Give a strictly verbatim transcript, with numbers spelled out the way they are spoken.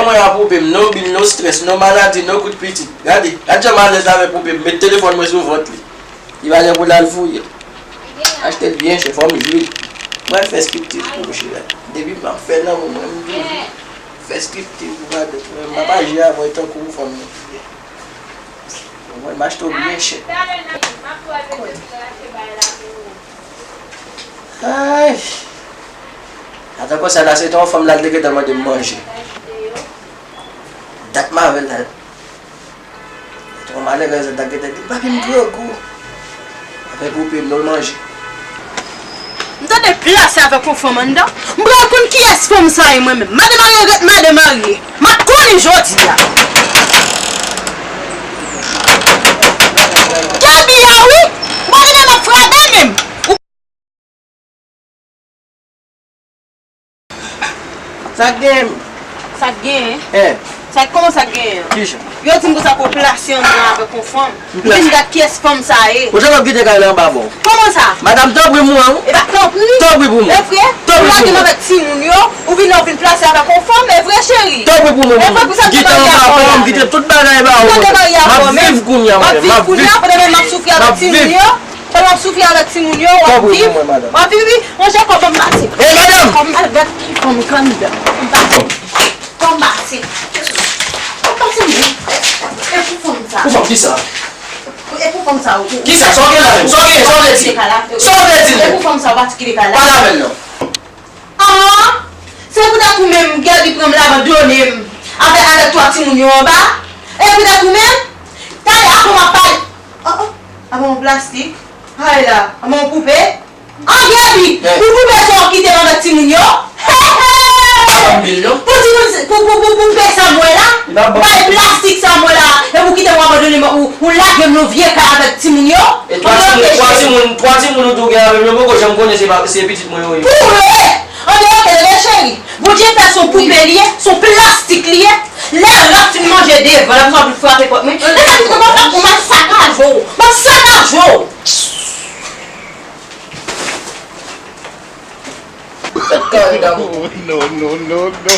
Mwen a poupem, no bil, no strès, no maladi, no kout pitit. Gade, gad jan m alèz avèk poupem, met telefòn mwen sou vant li. Li pa gen pou l al fouye. Achte l byen chè, fò m jwi l. Mwen fè striptiz pou mouche la. Depi m ap fè lanmou, mwen m toujou fè striptiz pou madanm mwen. M pa pa jwe avè w tankou fanm nan. Mwen m achte w byen chè. Ay! Ata konsa la, se te yon fanm la, l te gentan mande m manje. Dat m avè l la. Yon malerèz, l t ap gentan di, "Papi, m grangou." Apre pou pye m, non, l manje. M tande plase avèk yon fanm anndan. M pral konn kiyès fanm sa ye mwen menm. Madan marye ret madan marye. M ap konnen jodi a. Gaby a wi. M pa konnen m ap frape menm. Sa k genyen? Sa k genyen? Hein? Sa, kòman sa k genyen? Kijan? Yo di m konsa ke w plase anndan avèk yon fanm. M plase. M vin gad kiyès fanm sa ye. Ou janm ap kite kay la anba bon. Kòman sa? Madanm, tanpri, m wè w. E pa tanpri. Tanpri pou mwen. E vre? Tanpri pou mwen. Ou lage m avèk timoun yo, ou vin la, ou vin plase avèk yon fanm, e vre, cheri? Tanpri pou mwen. E vre, pou sa m te marye avè w la. M kite tout bagay ba ou. Pou sa m te marye avè w la. M ap viv kounye a, mwen. M ap viv kounye a, pandan menm m ap soufri avèk timoun yo. Pandan w ap soufri avèk timoun yo, w ap viv. W ap viv, wi. Manje kòb, ban m pase. Ey, madanm! Kòb, al gad ki fanm k anndan. Ban m pase. Ban m pase. Ban m pase, wi. E pou fanm sa. Pou fanm kisa? E pou fanm sa, wi. Kisa? Sa w gen la menm? Sa w gen? Sa w vle di? Sa w vle di? E pou fanm sa, w pa ti kite kay la. Pale avè l non. An! Se poutèt ou menm, Gaby pran m, l abandone m avèk, avèk twa timoun yo anba. E poutèt ou menm, talè avan m ap pale. Oh, oh, avan yon plastik. Hay la, avan yon poupe. An, Gaby, pou poupe sa w kite m avèk timoun yo. He, he! Pou timoun, pou, pou, pou, pou poupe sa m wè la. Bay plastik sa m wè la. E pou kite m abandone m, ou, ou lage m nan vye kay avèk timoun yo. E twa timoun, twa timoun, twa timoun ou tou gen avè m yo poko janm konnen se pa, se pitit mwen yo ye. Pou vre! An, men oke, men cheri, Bondye fè se yon poupe li ye, se yon plastik li ye. Lè rat fin manje devan, l ap sòti frape pòt mwen. Lè rat fin frape, ou m ap sakaje w, m ap sakaje w. Fèt kare damou. No, no, no, no.